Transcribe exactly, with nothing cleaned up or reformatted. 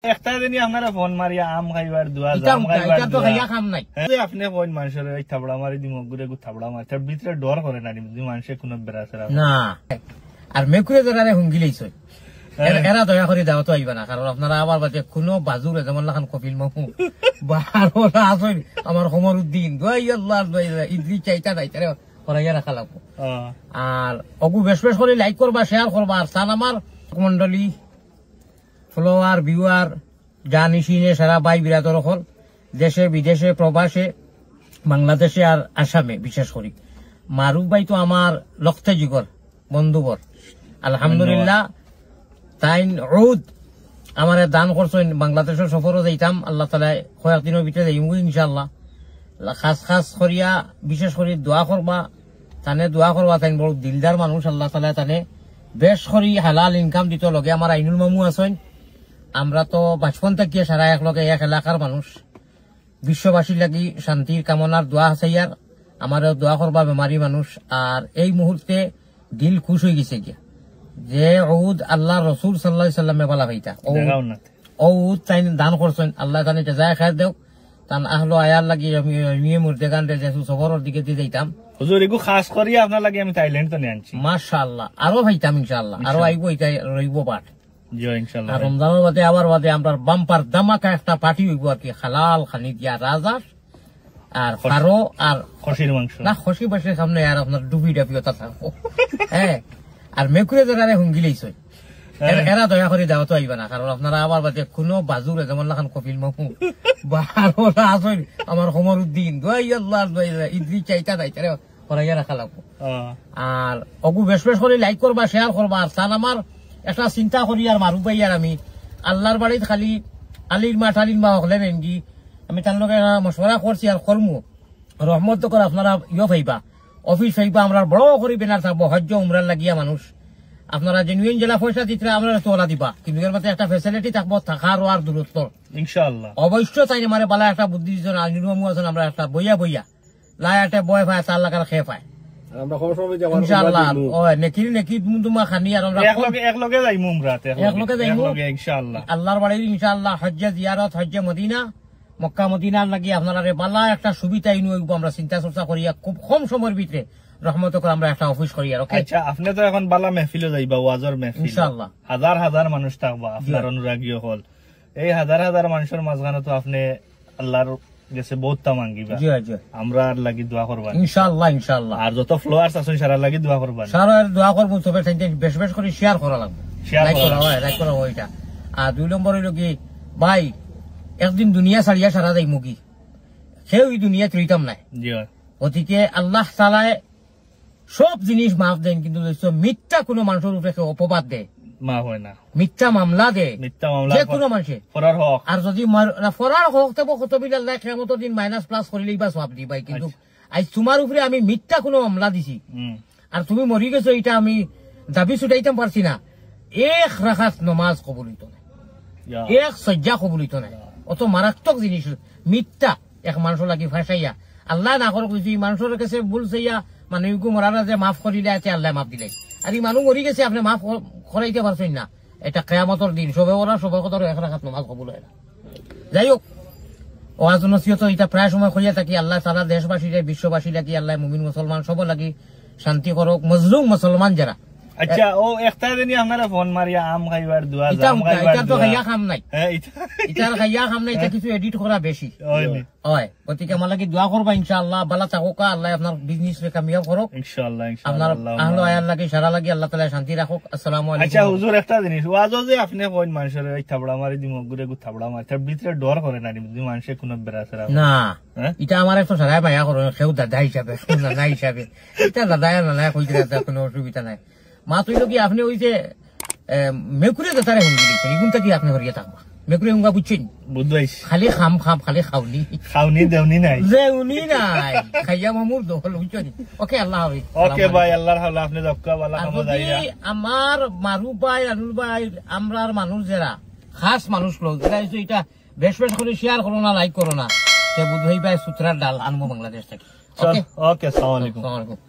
একটা দিনই আপনারা ফোন মারিয়া আম খাইবার দোয়া, ইটা জাম উঠা, খাইবার ইটা তো দোয়া। খাইয়া কাম নাই। হ্যাঁ, আপনি কইন মানুষের ওই থাবড়া মারি দিমু, গুরে গু থাবড়া মারি, তার ভিতরে ডর করে না, যদি মানুষে কোনো বেড়া সেরা। না। আর মেকুরে যারারে হুঙ্গি লইছে, এরা, হ্যাঁ। এরা দয়া করি দাওয়াত আইবা না, কারণ আপনারা আবার বাদে কোনো বাজুরে যেমন লাখান কপিল মামু, বা আর ওরা আছইন, আমার কমর উদ্দিন, দোয়াই আল্লাহ, দোয়াই আল্লাহ, ইদ্রিস চাইতা নাই, তারে করাইয়া রাখা লাগবো। হ্যাঁ। আর অগু বেশ বেশ করি like করবা, share করবা, আর সান আমার মণ্ডলী, follower, viewer, জানি শুনে সারা ভাই বিরাদর অকল, দেশে বিদেশে প্রবাসে, বাংলাদেশে আর আসামে বিশেষ করি। মারুফ ভাই তো আমার লখতে জিগর বন্ধুবর, আলহামদুলিল্লাহ। তাইন উদ আমারে দান করছইন, বাংলাদেশর সফরও যাইতাম, আল্লাহ তাআলায় কয়েকদিনর ভিতরে যাইমু ইনশাআল্লাহ। খাস খাস করিয়া বিশেষ করি দোয়া করবা, তানে দোয়া করবা, তাইন বড় দিলদার মানুষ, আল্লাহ তাআলায় তানে বেশ করি হালাল income দিত। লগে আমার আইনুল মামু আছইন, আমরা তো বাচপন থাকিয়া সারা এক লগে এক এলাকার মানুষ। বিশ্ববাসীর লাগি শান্তির কামনার দোয়া চাইয়ার, আমারও দোয়া করবা বেমারি মানুষ। আর এই মুহূর্তে দিল খুশ অই গেছে গিয়া, যে উদ আল্লাহর রসুল সাল্লাল্লাহু আলাইহি সাল্লামে বালা পাইতা। ও, দেখাও না। ও উদ তাইন দান করছইন, আল্লাহ তানে জাযায়ে খায়ের দেও। তান আহলো আয়াল লাগি আমি, আমি মুর্দেগান রে যেহেতু সফরর দিকে দি যাইতাম। হুজুর, এগু খাস করি আপনার লাগি আমি থাইল্যান্ড তো নিয়ে আনছি। মাশাআল্লাহ, আরো পাইতাম ইনশাআল্লাহ, আরো ইনশাআল্লাহ। আইবো, ইটা রইবো পাঠ। জি, ইনশাআল্লাহ। আর রমজানর বাদে আবার বাদে আমরা বাম্পার ধামাকা একটা পার্টি অইবো আর কি, হালাল খানি দিয়া রাজার আর খস-, ফারো আর খসির মাংস। না, খসি বাসির সামনে আর আপনার ডুবি ডাবি ওটা থাকবো। হ্যাঁ, আর মেকুরে যারারে হুঙ্গি লইছে, এরা, হ্যাঁ। এরা দয়া করি দাওয়াত আইবা না, কারণ আপনারা আবার বাদে কোনো বাজুরে যেমন লাখান কপিল মামু, বা আর ওরা আছইন, আমার কমর উদ্দিন, দোয়াই আল্লাহ, দোয়াই আল্লাহ, ইদ্রিস চাইতা নাই, তারে করাইয়া রাখা লাগবো। হ্যাঁ। আর অগু বেশ বেশ করি like করবা, share করবা, আর সান আমার একটা চিন্তা করি আর মারুফ ভাই আর আমি আল্লাহর বাড়িত খালি আলির মা টালির মা হকলে নেনগি, আমি তার লগে মশওয়ারা করছি আর করমু। রহমত তো করে আপনারা ইয়ো পাইবা, অফিস পাইবা, আমরা বড় করি ব্যানার থাকবো, হজ্জ উমরার লাগিয়া মানুষ। আপনারা জেনুইন যেলা পয়সা দিতরা, আমরা তো ওলা দিবা, কিন্তু এর মধ্যে একটা ফ্যাসিলিটি থাকবো, থাকার আর দূরত্ব। ইনশাআল্লাহ। অবশ্য তাই আমারে বালা একটা বুদ্ধি দিছইন, আইনুল মামু আছইন, আমরা একটা বইয়া বইয়া, লায়াতে বয় পায়, তার লাগার খেয়ে পায়। আর আমরা খবর সময় যে আমার ইনশাআল্লাহ। উমরা দিমু। ও, নেকির নেকি তুমা খানি, আর আমরা এক লগে, এক লগে যাইমু উমরাতে, এক এক লগে। লগে যাইমু। এক লগে ইনশাআল্লাহ। আল্লাহর বাড়ির ইনশাআল্লাহ, হজ্জে জিয়ারত, হজ্জে মদিনা, মক্কা মদিনার লাগি আপনারারে বালা একটা সুবিধা ইনু অইবো, আমরা চিন্তা চর্চা করিয়া খুব কম সময়ের ভিতরে রহমত করে আমরা একটা অফিস করি আর, ওকে? আচ্ছা, আপনি তো এখন বালা মেহফিলও যাইবা, ওয়াজর মেহফিল। ইনশাআল্লাহ। হাজার হাজার মানুষ থাকবা, আপনার জি। অনুরাগী হল। এই হাজার হাজার মানুষের মাঝখানে তো আপনি আল্লাহর গেছে বহুতটা মাঙ্গিবা। জি, জি। আমরা আর লাগি দোয়া করবা। ইনশাআল্লাহ, ইনশাআল্লাহ। আর যত followers আছইন, সারা লাগি দোয়া করবা। সারা দোয়া করবো, তবে তাইন বেশ বেশ করি share করা লাগবো। Share like করা করা লাগবো। হয়, like করা হয় এটা। আর দুই নম্বর হইল কি, ভাই, একদিন দুনিয়া ছাড়িয়া সারা যাইমু কি? কেউ এই দুনিয়াত রইতাম নাই। জি হয়। গতিকে আল্লাহ তাআলায় সব জিনিস মাফ দেন, কিন্তু দোস্ত, মিথ্যা কোনো মানুষের উপরে কেউ অপবাদ দেয়, মাফ হয় না। মিথ্যা মামলা দেয়, মিথ্যা মামলা যে কোনো মানুষে। ফরার হক। আর যদি মার-, না, ফরার হক, তবে কত বিল আল্লাহ কিয়ামতের দিন minus plus করিলেই বা সওয়াব দিবায়, কিন্তু আচ্ছা। আজ তোমার উপরে আমি মিথ্যা কোনো মামলা দিছি, হুম। আর তুমি মরি গেছো, এটা আমি দাবি ছুটাইতাম পারছি না, এক রাকাত নমাজ কবুল হইতো না, ইয়া। এক সজ্জা কবুল হইতো না। ইয়া। অত মারাত্মক জিনিস, মিথ্যা। এক মানুষ লাগি ফাঁসাইয়া, আল্লাহ না করুক, যদি এই মানুষের কাছে ভুল চাইয়া, মানে, ইগু মরারা যে মাফ করিলে আছে, আল্লাহ মাফ দিলে। আর এই মানুষ মরি গেছে, আপনি মাফ কর-, করাইতে পারছেন না। এটা কিয়ামতের দিন, সবে ওরা সবে কত এক রাকাত নামাজ কবুল হয় না। যাই হোক, ওয়াজ নসিহত এটা প্রায় সময় কইয়া থাকি, আল্লাহ তাআলা দেশবাসী, বিশ্ববাসী লাগি, আল্লাহ মুমিন মুসলমান সব লাগি শান্তি করুক, মজলুম মুসলমান যারা। আচ্ছা, ও একটা দিনই আপনারা ফোন মারিয়া আম খাইবার দোয়া, এটা জাম উঠা, খাইবার এটা তো দোয়া। খাইয়া কাম নাই। হ্যাঁ, এটা। এটা আর খাইয়া কাম নাই, এটা হ্যাঁ। কিছু edit করা বেশি। হয়নি? হয়। গতিকে আমার লাগি দোয়া করবা ইনশাআল্লাহ। বালা থাকোকা, আল্লাহ আপনার business রে কামিয়াব করুক। ইনশাআল্লাহ, ইনশাআল্লাহ, আপনার আল্লাহুম্মা আহলো আমিন। আয়াল লাগি, সারা লাগি আল্লাহ তাআলা শান্তি রাখুক। আসসালামু আলাইকুম। আচ্ছা, হুজুর, একটা জিনিস, ওয়াজও যে আপনি কইন মানুষের ওই থাবড়া মারি দিমু, গুরে গু থাবড়া মারি, তার ভিতরে ডর করে না নি, যদি মানুষে কোনো বেড়া সেরা না। হ্যাঁ? এটা আমার একটা সারায় মায়া করে, কেউ দাদা হিসাবে, কেউ নানা হিসাবে। এটা দাদা আর নানা কইতে দাদা কোনো অসুবিধা নাই। মা তুই কি আপনি ওই যে, এ, মেকুরে দাতারে হুঙ্গি দিচ্ছেন, এগুন থাকি আপনি হরিয়া থাকবা। মেকুরে হুঙ্গা বুঝছেন? বুঝবাইস। খালি খাম খাম, খালি খাওনি। খাওনি দেওনি নাই। দেওনি নাই। খাইয়া মামুর দখল, বুঝছো নি? ওকে, আল্লাহ হাফিজ। ওকে ভাই, আল্লাহর হাওলা, আপনি দক্কা বালা আর কামো যদি যাইরা। আমার মারু ভাই, আনুল ভাই, আমরার মানুষ যারা, খাস মানুষ লোক, যারা হচ্ছে এটা বেশ বেশ করে share করো না, like করো না, সে বুঝবেই ভাই সুতরার ডাল আনবো বাংলাদেশ থেকে। চল, ওকে? ওকে, আসসালামু আলাইকুম। আসসালামু আলাইকুম।